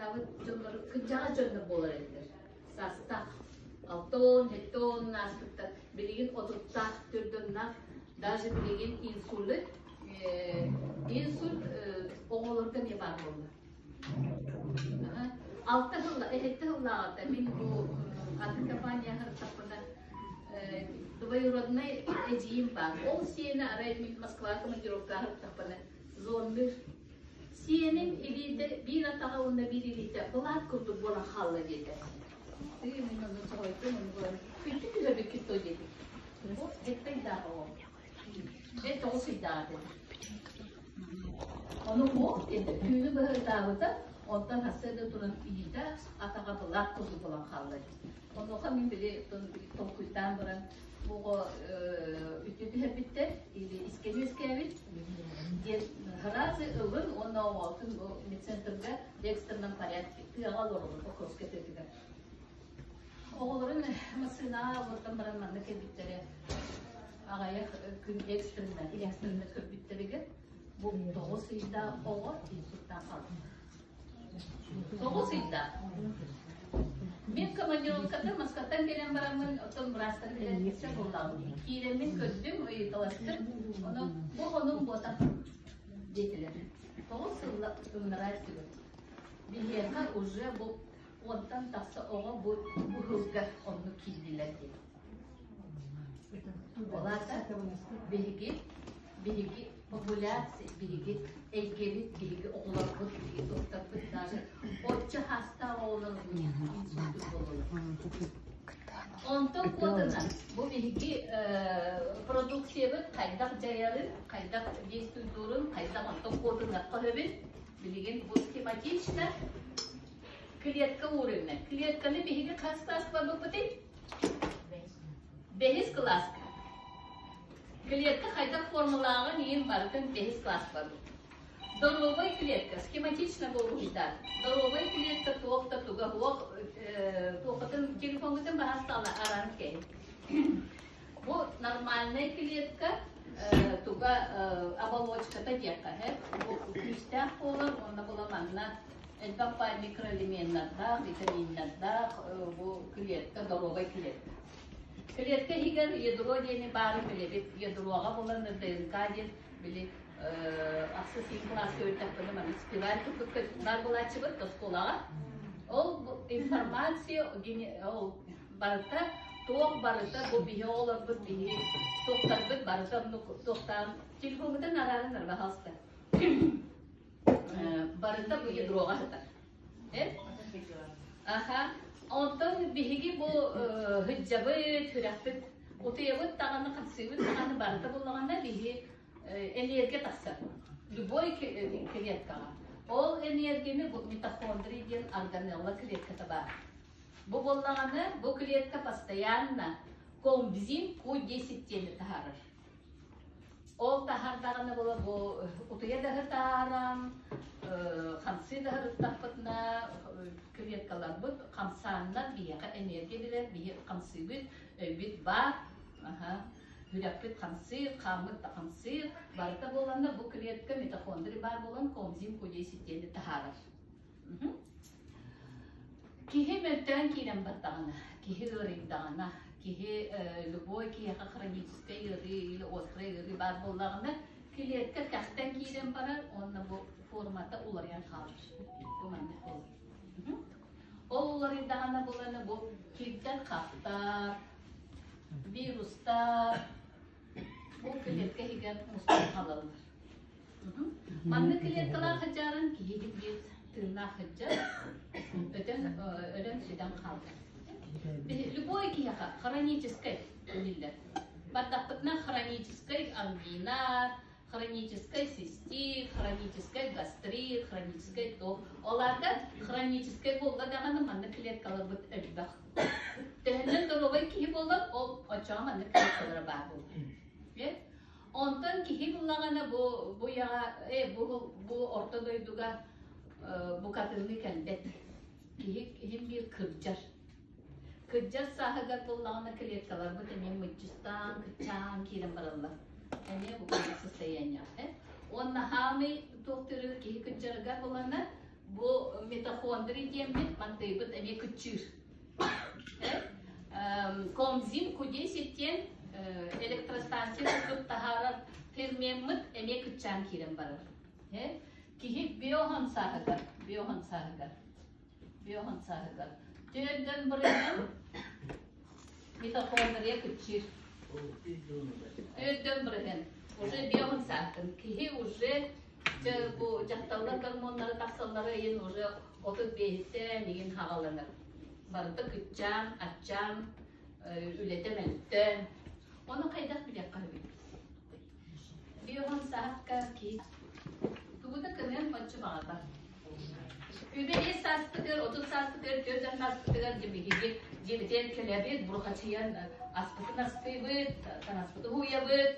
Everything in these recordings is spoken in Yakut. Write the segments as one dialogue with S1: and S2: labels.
S1: Табыт дьоннору кырдьаҕас дьоннор буолар этилэр. Саастаах, 60, 70 ааспыттар. Билигин отуттаах, төрдөннөх, даже билигин инсульт, инсульт оҕолорго эмиэ баар буолла. Алта сылла, эһэтте сыллааҕыта мин бу атын компания сырыттахпына двоюроднай эдьиийим баар. Ол сиэнэ арай мин Москваҕа командировкаҕа сырыттахпына звонныыр. Сиэним илиитэ биир атаҕа уонна биир илиитэ былаат курдук буолан хаалла диэтэ. Тыы мин ону соһуйдум, ону булан күндү түһэрбиккит дуо диэтим. Бу сэттэ ыйдаах оҕо. Дьэ 9 ыйдаах этэ. Ону уох диэтэ, түүнү быһа ытаабыта, онтон сарсыарда туран илиитэ атаҕа былаат курдук буолан хаалла диэтэ. Онуоха мин били толкуйдаан баран бу оҕо үтүө түһэрбиттэр или искэни үөскээбит диэн сразу ылын уонна оҕотун бу медцентрга в экстренном порядке тыаҕа олороллор Покровскай тыатыгар. Оҕолорун массыынаҕа олортон баран манна кэлбиттэрэ аҕыйах күн экстренно экстренно көрбүттэригэр бу 9 ыйдаах оҕо инсультаах хаалбыт. 9 ыйдаах. Мин командировката Москваттан кэлэн бараммын, оттон быраастары билэн сөп буоллаҕым. Киирэммин көрдүм, ыйыталастым. Ону бу онум буотах диэтилэр. 9 сылла ыннараа өттүгэр. Биһиэхэ уже бу 10-тан тахса оҕо бу бу сылга оннук киирдилэр диэн. Ол аата биһиги популяция, биһиги эйгэбит, биһиги оҕолорбут, биһиги туохтарбыт даже оччо хаастаах оҕолор инсультут буолаллар. Онтон куотунан бу биһиги продукциябыт хайдах дьайарын, хайдах действуйдуурун, хайдах онтон куотунуохха сөбүн билигин бу схематично клетка уровня. Клетканы биһиги хас класс барбыппытый? Бэһис кылааска. Клетка хайдах формалааҕын иин барытын бэһис класс барбыт. Здоровая клетка, схематично буолуохтаах. Здоровая клетка туох да туга суох, туохатын телефоҥҥутун баһастаҕына аран кэһин. Бу нормальная клетка туга оболочката диэххэ, бу күүстээх буолар уонна була манна элбэх баай микроэлеменнардаах, витаминнардаах бу клетка, здоровая клетка. Клетка иһигэр ядро диэни баарын билэбит. Ядроҕа булан ДНК диэн били ахсыс син кылааска үөрдэхпинэ манна спираль курдук баар буолааччыбыт оскуолаҕа. Ол информация ол барыта туох барыта бу биһи оҕолорбут биһи туохтарбыт барыта оннук туохтаан телефоммутун арааран пожалуйста. Барыта бу ядроҕа сытар. Аха. Онтон биһиги бу сылдьабыт, сүрэхпит утуйабыт даҕаны, хамсыыбыт даҕаны барыта буллаҕына биһи энергия тахсар. Любой клеткаҕа. Ол энергияны бу митохондрий диэн органелла клетката баар. Бу буоллаҕына, бу клетка постоянно коэнзим Q10 диэни таһаарар. Ол таһаардаҕына буола бу утуйа да сытааран, хамсыы да сырыттахпытына клеткаларбыт хамсааннар биһиэхэ энергия билэр, биһи хамсыыбыт, өйбүт баар, сүрэхпит хамсыыр, хааммыт да хамсыыр, барыта буоланна бу клетка митохондрий баар буолан коэнзим Q10 диэни таһаарар. Киһи мөлтөөн киирэн бардаҕына, киһи ыарыйдаҕына, киһи любой киһиэхэ хроническай ыарыы или острай ыарыы баар буоллаҕына, клетка кэхтэн киирэн барар уонна бу формата уларыйан хаалар. Бу маннык буолар. Ол уларыйдаҕына буланы бу кирдэр-хахтар, вирустар бу клетка иһигэр мустан хаалаллар. Маннык клеткалаах сылдьарын киһи биир тыыннаах сылдьар, өтөн өлөн сүтэн хаалар. Любой киһиэхэ хроническай дииллэр. Бардахпытына хроническай ангина, хроническай цистит, хроническай гастрит, хроническай то. Ол аата хроническай буолла даҕаны маннык клеткаларбыт элбэх. Төһөнөн доруобай киһи буолар, ол оччоҕо маннык клеткалара баар буолар. Онтон киһи буллаҕына бу бу үйэҕэ бу бу орто дойдуга букатыныы кэлбэт. Киһи иһин биир кырдьар. Кырдьар сааһыгар буллаҕына клеткаларбыт эмиэ мыччыстаан, кыччаан киирэн бараллар. Эмиэ бу курдук состояние. Уонна хаамый туох төрүүр киһи кырдьарыгар булана Бу митохондрий диэммит мантыйбыт эмиэ кыччыыр. Комзин Q10 диэн электростанция курдук таһаарар фермеммыт эмиэ кыччаан киирэн барар. Киһи биохамсааһыгар, биохамсааһыгар, биохамсааһыгар төрдөн бырыһын митохондрия кыччыыр. Төрдөн бырыһын уже биохамсаахтын киһи уже Дьэ, бу дьахталлар гормоннара тахсаллара иһин уже 35-тэн игин хаҕаланар. Барыта кыччаан, аччаан, үлэтэ мөлтөөн. Ону хайдах билиэххэ сөбүй? Биоһон саакка киһи тугу да кыныан ончу баҕарбат. Үбэ биэс сааспытыгар, 30 сааспытыгар, 40 сааспытыгар дьэ биһиги дьиэбитигэр кэлэбит, бурхачыйан аспытын астыыбыт, таҥаспытын уһуйабыт,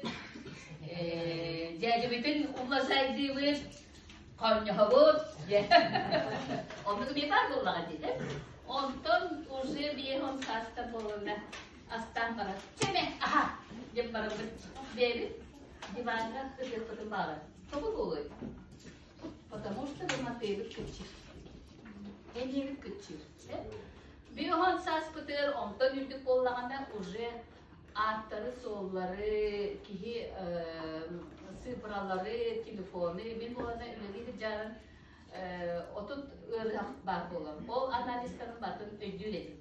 S1: дьээдьэбитин ублажайдыыбыт, хонньоһобут, Оннук эмиэ баар буоллаҕа дии, Онтон уже 50 сааста буоллунна астаан барар. Чэмэ, аха, диэн барабыт. Бэйэбит диваҥҥа ытыахпытын баҕарар. Тоҕо буолуой? Потому что быматыыбыт кыччыыр. Эниэбит кыччыыр. Биоһон сааспытыгар онтон үрдүк буоллаҕына уже ааттары-суоллары, киһи цифралары, телефоны мин буолана үлэлии сылдьарын 30 ыарыһах баар буолар. Ол анализтарын батын өйдүүр этим.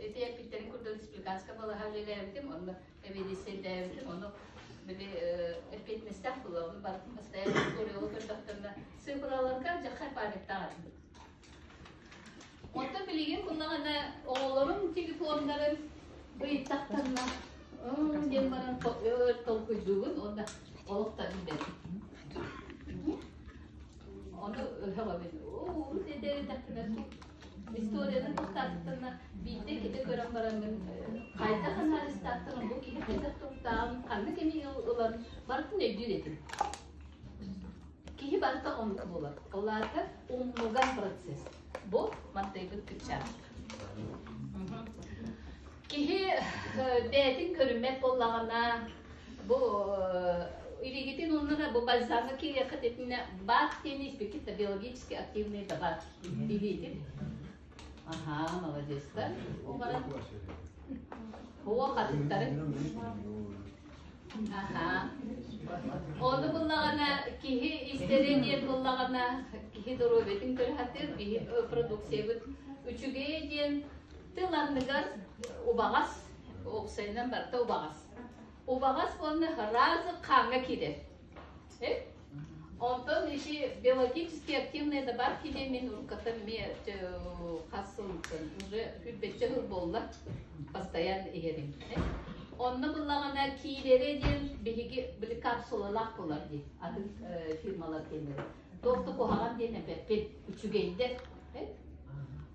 S1: Ити эппиттэрин курдук республиканскай балаһа үлэлээбитим, онно эбиэдиссэйдээбитим, ону били эппиэтинэстээх буолабын, барытын постоянно историялы көрдөхтөрүнэ цифраларга дьахай памяттаах этим. Онтон билигин буллаҕына оҕолорум телефоннарын ыйыттахтарына диэн баран өр толкуйдуубун уонна олох да билбэппин. Ону өһөҕөбүн. Уу этэрдэхпинэ историяны тохтоотохторуна биирдэ кити көрөн бараммын хайдах анализтаахтарын бу киһи хайдах туруктааҕын ханнык эми ылан барытын өйдүүр этим. Киһи барыта оннук буолар. Ол аата умнуган процесс. Бу мантайбыт кыччаах. Киһи бэйэтин көрүммэт буоллаҕына, бу илиигитин ууннара бу бальзамы киириэххит итиннэ БАД диэни испиккит да биологически активный добавки илиитин. Аха, молодецтар. Угаран. Оо, хатыттары. Аха. Ону буллаҕына киһи истэрэ диэн буллаҕына киһи доруобуйатын көрө сатыыр, биһи продукциябыт үчүгэйэ диэн тыл анныгар убаҕас, уопсайынан барыта убаҕас. Убаҕас уонна сразу хааҥҥа киирэр. Онтон иши биологически активные добавки диэн мин уруккаттан эмиэ хас сылыттан уже сүүрбэччэ сыл буолла постоянно иһэрим. Онно буллаҕына киирэрэ диэн биһиги били капсулалаах буолар дии атын фирмалар диэннэр. Туох да куһаҕан диэн эппэппин үчүгэйдэр.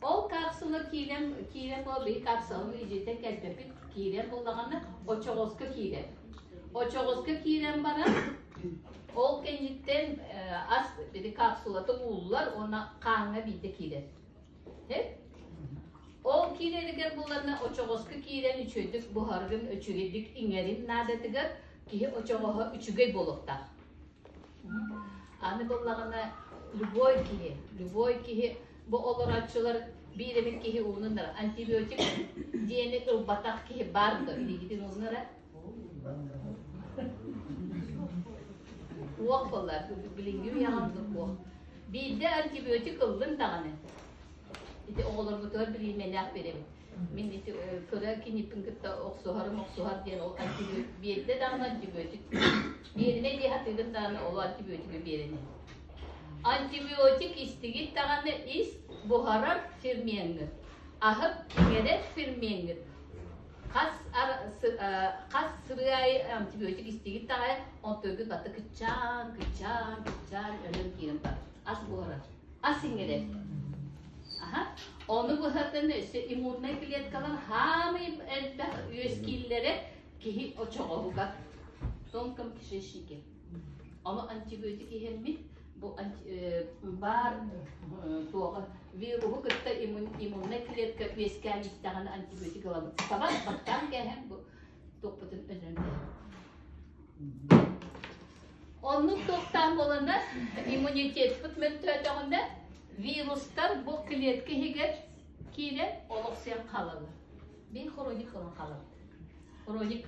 S1: Ол капсула киирэн киирэн буола биһи капсуланы илдьитэн кэлбэппит киирэн буллаҕына очоҕоско киирэр. Очоҕоско киирэн баран ол кэнниттэн ас били капсулата ууллар уонна хааҥҥа биирдэ киирэр. Ол киирэригэр булларына очоҕоско киирэн үчүгэйдик буһаргын, үчүгэйдик иҥэрин наадатыгар киһи очоҕоһо үчүгэй буолуохтаах. Аны буоллаҕына любой киһи, любой киһи бу олорооччулар биир эмит киһи уунуннара антибиотик диэни ылбатах киһи баар дуо илиигитин ууннара Уох буолла, билиҥҥи үйэҕэ оннук уох. Биирдэ антибиотик ыллын даҕаны. Ити оҕолорбутугар бириэмэлээх биэрэбит. Мин ити кыра киниппин кытта охсуһарым охсуһар диэн ол антибиотик биэрдэ даҕаны антибиотик биэримэ дии сатыыгын даҕаны ол антибиотигы биэрэн Антибиотик истигит даҕаны ис буһарар фермеҥҥит, аһык иҥэрэр фермеҥҥит хас хас сырыы аайы антибиотик истигит даҕаны онтуйгут баты кыччаан кыччаан кыччаан өлөн киирэн барар ас буһарар ас иҥэрэр аха ону быһатын өссө иммуннай клеткалар хаамай элбэх үөскииллэрэ киһи очоҕоһугар тонком кишечнике ону антибиотик иһэммит бу баар туоҕа вируһу кытта иммуннай клетка үөскээн истэҕинэ антибиотик ылабыт. Сабан баттаан кээһэн бу туохпутун өлөрөн кээһэн. Оннук туохтаан буоланна иммунитетпыт мөлтөөтөҕүнэ вирустар бу клетка иһигэр киирэн олохсуйан хаалаллар. Бин хроник ылан хаалабыт. Хроник.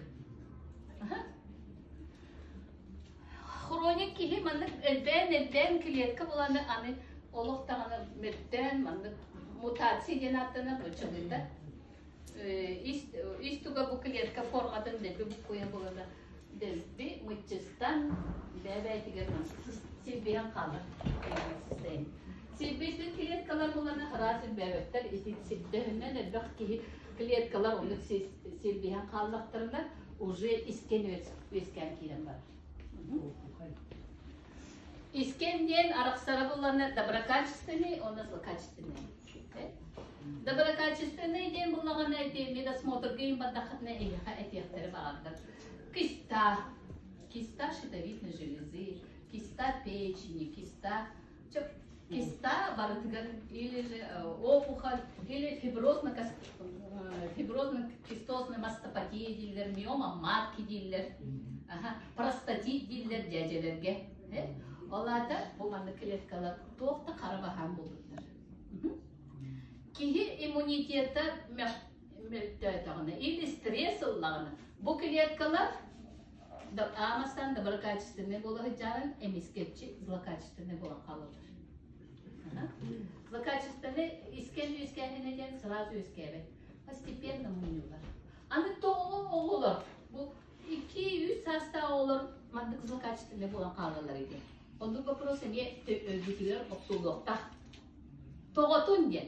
S1: Хроник киһи маннык элбээн-элбээн клетка буланы аны олох даҕаны мөлтөөн маннык мутация диэн ааттанар нууччалыыта. Ис туга бу клетка форматын дэлби буккуйан булана дэлби мыччыстан бэйэ-бэйэтигэр силбиһэн хаалар состояние. Силбиспит клеткалар буланы араас силбээбэттэр ити сирдэһинэн элбэх киһи клеткалар оннук силбиһэн хааллахтарына уже искэн үөскээн киирэн барар. Искэн диэн арахсара булланы доброкачественный уонна злокачественный. Доброкачественный диэн буллаҕына ити медосмотрга иин бардаххытына эһиэхэ этиэхтэрэ баҕардар. Киста, киста щитовидной железы, киста печени, киста киста барытыгар или же опухоль, или фиброзно-кистозная мастопатия дииллэр, миома матки дииллэр, простатит дииллэр дьээдьэлэргэ. Ол аата бу маннык клеткалар туох да хара баһаам буолбуттар. Киһи иммунитета мөлтөөтөҕүнэ или стресс ыллаҕына бу клеткалар аамастан доброкачественный буола сылдьарын эмискэччи злокачественный буолан хаалаллар. Злокачественный искэн үөскээһинэ диэн сразу үөскээбэт. Постепенно мунньуллар. Аны тоҕо оҕолор бу 2-3 саастаах оҕолор маннык злокачественный буолан хаалаллар диэн. Оннук вопрос эмиэ өлбүтүгэр охсуллуохтаах. Тоҕотун диэн.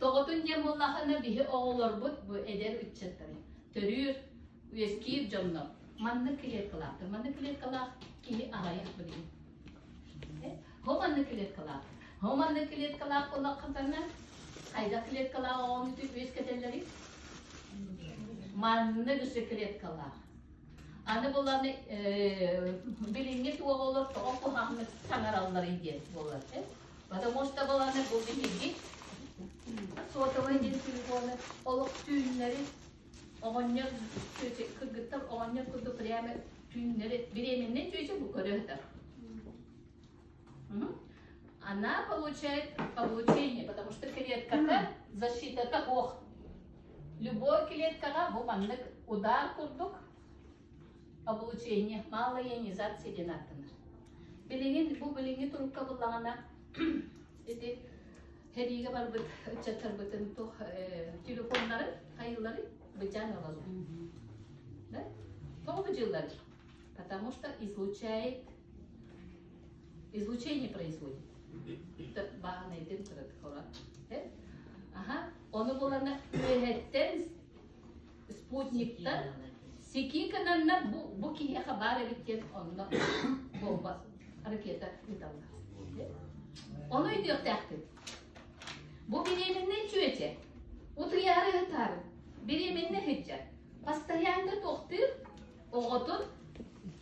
S1: Тоҕотун диэн буоллахына биһи оҕолорбут бу эдэр ыччаттары төрүүр, үөскиир дьоннор маннык клеткалаахтар. Маннык клеткалаах киһи аҕыйах билигин. Хо маннык клеткалаах. Хо маннык клеткалаах буоллаххытына хайдах клеткалаах оҕону үөскэтэллэрий? Маннык үсө клеткалаах. Аны булан билиҥҥи туох олор тоҕо куһаҕаннык саҥаралларый диэн буолар. Потому что буланы бу биһиги сотовый диэн телефоны олох түүннэри оҕонньор чүөчэ кыргыттар оҕонньор курдук прямо түүннэри беременный чүөчэ бу көрө сытар. Она получает облучение, потому что клетката защитата ох. Любой клеткаҕа бу маннык удар курдук облучение, малая ионизация диэн ааттанар. Билигин бу билиҥҥи турукка буллаҕына ити сэриигэ барбыт ыччаттарбытын туох телефоннарын хайыылары быдьаан ылаллар. Да? Тоҕо быдьыыллар? Потому что излучает излучение производит. Бааһынайдын кыратык Аха. Ону булана үөһэттэн спутниктар сики гынаннар бу, бу киһиэхэ баар эбит диэн онно бомба ракета ыыталлар. Ону өйдүөхтээхпит. Бу беременный чүөчэ утуйаары ытаары беременный сылдьар. Постоянно туохтуур оҕотун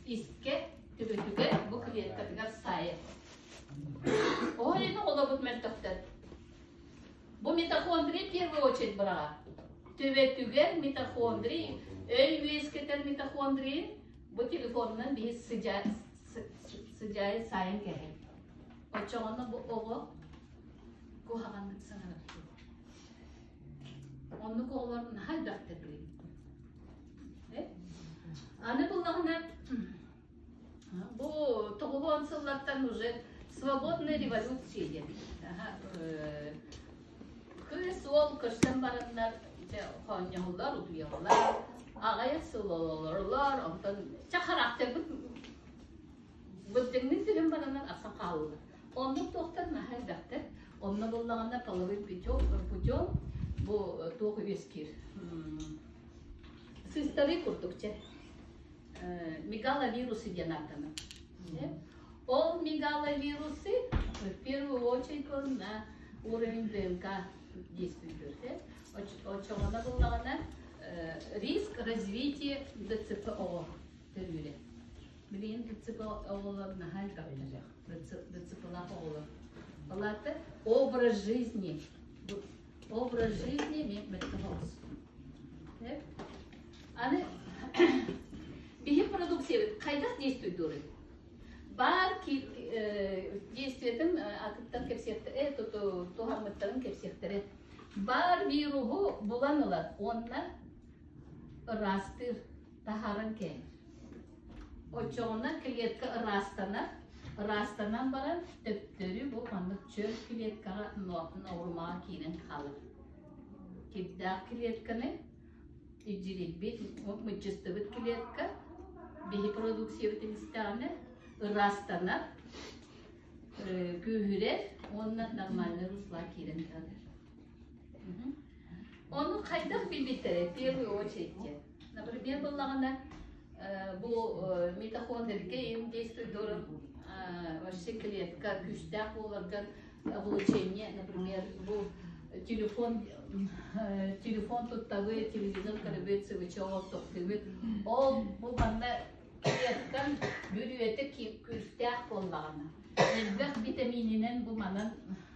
S1: искэ төбөтүгэр бу клеткатыгар саайар. Ол иһин оҕолорбут мөлтөхтөр. Бу митохондрия в первую очередь быраҕар. Төбөтүгэр митохондрий, өй үөскэтэр митохондрийын бу телефонунан биһи сыдьаайы сайын кэһэр. Оччоҕуна бу оҕо куһаҕаннык саҥарар. Оннук оҕолор наһаа элбэхтэр билигин. Аны буллаҕына Бу тоҕуһуон сыллартан уже свободная революция диэн. Кыыс уол көрсөн бараннар дьэ хоонньоһуллар, утуйаллар, аҕыйах сыл олороллор, онтон чэ характербыт бырдьыҥнык түһэн бараннар асан хааллылар. Оннук туохтар наһаа элбэхтэр. Онно буллаҕына половым путем бу туох үөскүүр сыыстарыы курдук чэ мегаловирусы диэн ааттанар. Ол мегаловирусы в первую очередь на уровень ДНК действует. Оччоҕуна буллаҕына риск развития ДЦП оҕо төрүүрэ. Билигин ДЦП оҕолор наһаа элбэх ДЦПлаах оҕолор. Ол аата образ жизни. Образ жизни мөттөх оҕус. Аны биһи продукциябыт хайдах действуйдуурун? Баар действиетин атыттан кэпсиэхтэрэ, туһаммыттарын кэпсиэхтэрэ. Баар вируһу булан ылар уонна ыраастыыр, таһааран кэһэр. Оччоҕуна клетка ыраастанар, ыраастанан баран төптөрү бу маннык чөл клеткаҕа ноорумаҕа киирэн хаалар. Кирдээх клетканы илдьирийбит, мыччыстыбыт клетка биһи продукциябытын истэҕинэ ыраастанар, күүһүрэр уонна нормальный русло киирэн хаалар. Ону хайдах билбиттэрэ в первую очередь Например, буоллаҕына бу митохондрия им действует вообще клетка күүстээх буоларгар облучение, например, бу телефон телефон туттабыт, телевизор көрөбүт, сыбыча тохтуубут. Ол бу манна клеткан бүрүөтэ күүстээх буоллаҕына, элбэх витамининэн бу манан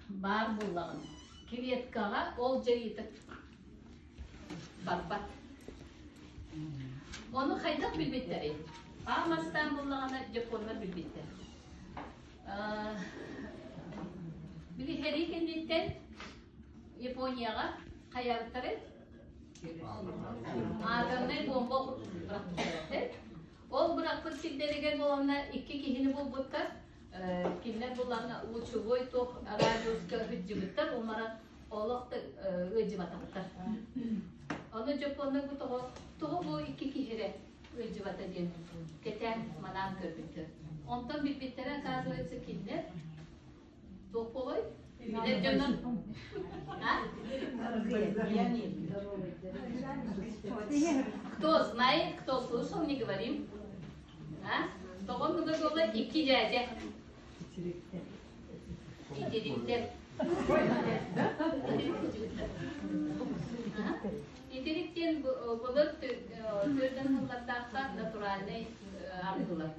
S1: баар буоллаҕына, клеткаҕа ол дьайыыта барбат. Ону хайдах билбиттэрий? Аан бастаан буллаҕына дьоппуоннар билбиттэр. Били сэрии кэнниттэн Японияҕа хайаабыттары атомнай бомба бырахпыттар. Ол бырахпыт сирдэригэр буоланна икки киһини булбуттар. Кинилэр буллаҕына лучевой туох радиуска сылдьыбыттар, умаран олох да ыалдьыбатахтар. Ону дьоппуоннар бу тоҕо тоҕо бу икки киһи эрэ ыалдьыбата диэн кэтээн манаан көрбүттэр. Онтон билбиттэрэ, оказывается, кинилэр туох буолуой? Билэр дьоннор А? Кто знает, кто слышал, не говорим. А? Тоҕо оннуга буолла икки дядя. Итириктэр. Итирик диэн былыр төрдөн сыллардаахха натуральнай арыгылар.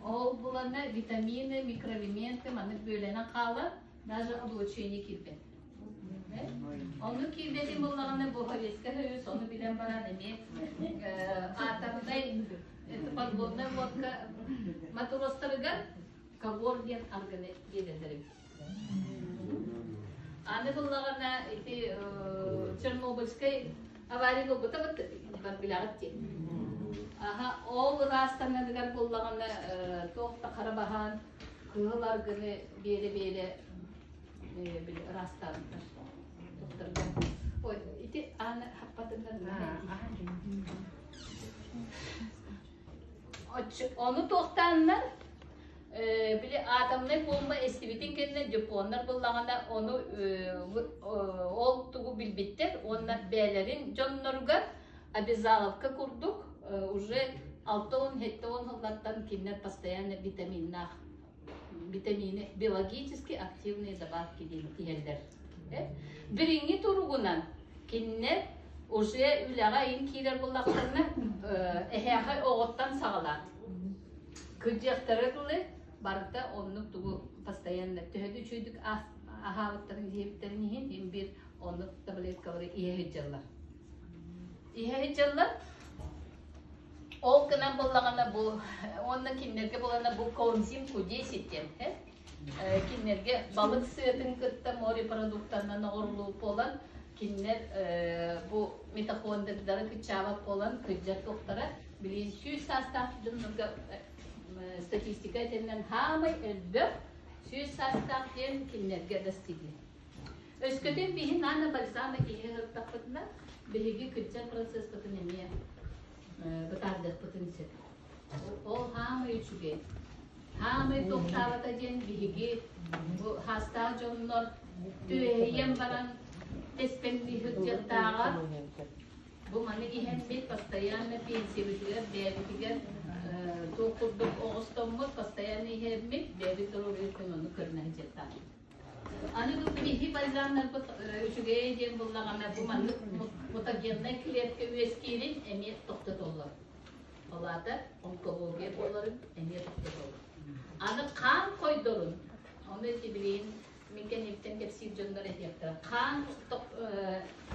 S1: Ол булана витамины, микроэлементы маннык бүөлэнэн хаалар, даже облучение киирбэт. Ону киирбэтин буллаҕына бу Советскай Союз ону билэн баран эмиэ атомнай подводная лодка матростарыгар Кагор диэн аргыны биэрэллэр эбит. Аны буллаҕына ити Чернобыльскай авария буолбута билэҕит дии. Аха, ол ыраастанарыгар буллаҕына туох да хара баһаан кыһыл аргыны биэрэ-биэрэ ыраастаабыттар. Ой, ити ааны хаппатыннар Ону туохтааннар били атомнай буомба эстибитин кэннэ дьоппуоннар буллаҕына ону ол тугу билбиттэр уонна бэйэлэрин дьонноругар обязаловка курдук уже 60-70 сыллартан кинилэр постоянно витаминнаах витамины биологически активные добавки диэн иһэллэр. Билиҥҥи туругунан кинилэр уже үлэҕэ иин киирэр буоллахтарына эһээхэй оҕоттон саҕалаан кырдьыахтара дылы барыта оннук тугу постоянно төһө да үчүгэйдик аһаабыттарын иһэбиттэрин иһин иһин биир оннук таблеткалары иһэ сылдьаллар. Иһэ сылдьаллар. Ол гынан буоллаҕына бу уонна кинилэргэ буолана бу коэнзим Q10 диэн кинилэргэ балык сыатын кытта морепродуктарынан оҥоруллубут буолан кинилэр бу митохондрдары кыччаабат буолан кырдьар туохтара билигин 100 саастаах дьоннорго статистика этинэн хаамай элбэх 100 саастаах диэн кинилэргэ достигли. Өскөтүн биһи нано бальзамы иһэ сырыттахпытына, биһиги кырдьар процесспытын эмиэ бытаардыахпытын сөп. Ол хаамай үчүгэй. Хаамай туохтаабата диэн биһиги бу хаастаах дьоннор түөһэйэн баран тэспэҥнии сылдьыахтааҕар бу маны иһэммит постоянно пенсиябытыгар бэйэбитигэр туох курдук оҕостоммут постоянно иһэммит бэйэбит доруобуйабытын ону көрүнэ сылдьыахтаахпыт. Аны бу биһи бальзамнарбыт үчүгэйэ диэн буллаҕына бу маннык мутагеннай клетка үөскиирин эмиэ тохтотоллор. Ол аата онкология буоларын эмиэ тохтотоллор. Аны хаан хойдорун, ону ити билигин мин кэнниттэн кэпсиир дьоннор этиэхтэрэ. Хаан,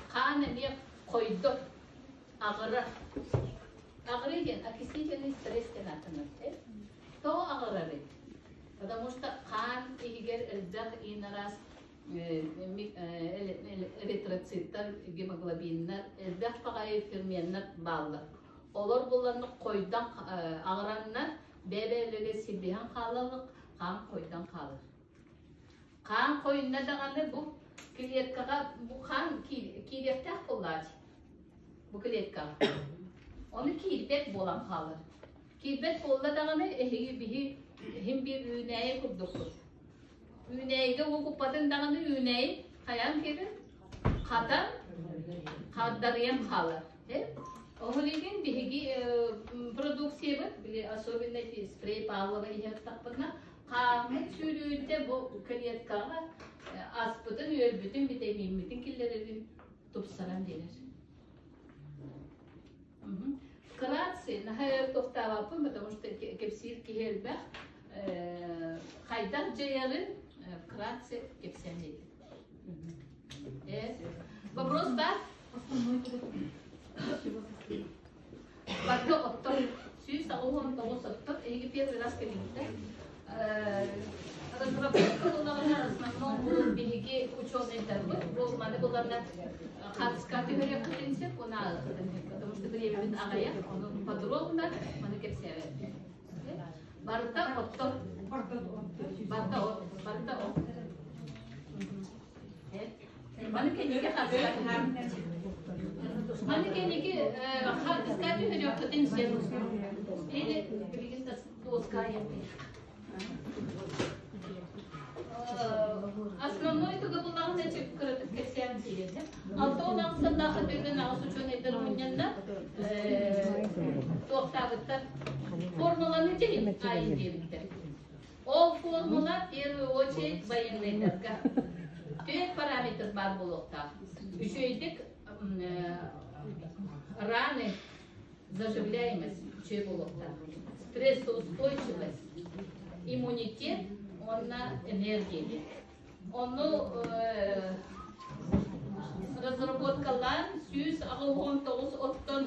S1: хаан эмиэ хойдор, аҕырар. Аҕырыы диэн окислительный стресс диэн ааттанар. Тоҕо аҕырарый? Потому что хаан иһигэр элбэх иин араас эритроциттар, гемоглобиннар, элбэх баҕайы ферменнэр бааллар. Олор буланны хойдон аҕыраннар, бэйэ-бэйэлэригэр силбиһэн хаалаллар, хаан хойдон хаалар. Хаан хойунна даҕаны бу клеткаҕа бу хаан киириэхтээх буоллааччы. Бу клеткаҕа. Ону киирбэт буолан хаалар. Киирбэт буолла даҕаны эһиги биһи иһин биир үүнээйи курдукпут. Үүнээйигэ уу куппатын даҕаны үүнээйи хайаан киирэр? Хатан, хагдарыйан хаалар. Ол иһин биһиги продукциябыт, били особенно спрей Павлова иһэртахпытына, хааммыт сүүрүүтэ бу клеткаҕа аспытын, үөрбүтүн, битэмииммитин киллэрэрин тупсаран биэрэр. Вкратце, наһаа тохтообоппун, потому что кэпсиир киһи элбэх. Хайдах дьайарын вкратце кэпсээн биэрдим. Вопрос бар? Барда оттон 189 оттон эһиги первый раз кэлиҥтэ. Разработка буллаҕына основном бу биһиги ученыйдарбыт бу маны буланна хаартыска түһэриэххитин сөп уонна ааҕыаххытын сөп потому что бириэмэбит аҕыйах ону подробно маны кэпсээбэппин. Барыта оттон барыта от барыта от Маны кэнники хаартыска Маны кэнники хаартыска түһэриэххитин сөп. Или билигин доска Основной туга буллаҕына кыратык кэпсээн киирэр. 66 сыллаах түргэн аҕыс учуонайдар мунньанна туохтаабыттар формуланы дьиһин айын диэбиттэр. Ол формула в первую очередь военныйдарга. Түөрт параметр баар буолуохтаах. Үчүгэйдик раны заживляемость үчүгэй буолуохтаах. Стрессоустойчивость, иммунитет уонна энергия. Ону разработкалаан 189 оттон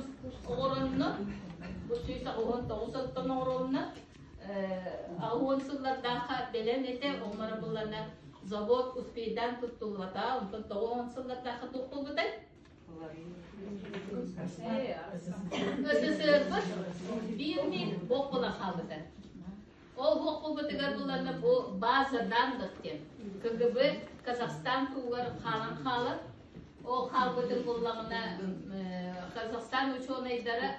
S1: оҥоронно, бу 189 оттон оҥоролунна 80 сыллардаахха бэлэм этэ, оҥоро буллана завод успейдаан туттуллубата, онтон 90 сыллардаахха туох буолбутай? СССР биир мин бох була хаалбыта. Ол бох буолбутугар булларна бу база данных диэн КГБ Казахстан тугар хаалан хаалар. Ол хаалбытын буллаҕына Казахстан учуонайдара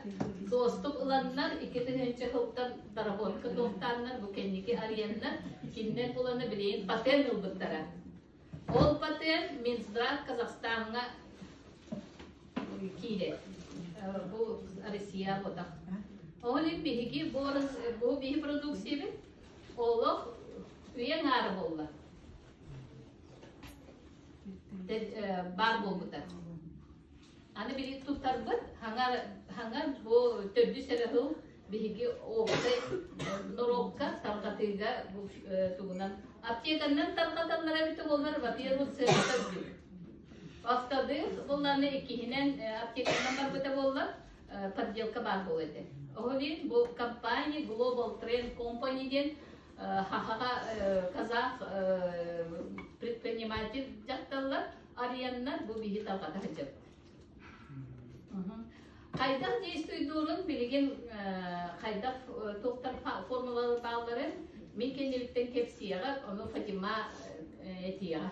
S1: доступ ыланнар 2000 сылтан доработка туохтааннар бу кэнники арыйаннар кинилэр булана билигин патент ылбыттара. Ол патент Минздрав Казахстаҥҥа киирэр. Бу Россия ботах. Ол иһин биһиги бу биһи продукциябыт олох үйэ аҥаара буолла. Баар буолбута. Аны били туттарбыт хаҥар бу төрдүс эрэ сыл биһиги уопсай норуокка тарҕатыыга бу тугунан аптеканан тарҕаталлара эбитэ буоллар, во-первых, сыаната үрдүк. Во-вторых, булланы иккиһинэн аптеканан барбыта буоллар, подделка баар буолуо этэ. Ол иһин бу компания Global Trend Company диэн хахаҕа казах предприниматель дьахталлар арыйаннар бу биһи тарҕата сылдьабыт. Хайдах действуйдуурун билигин хайдах туохтар формулалар баалларын мин кэннибиттэн кэпсиэҕэ, ону Фатима этиэҕэ.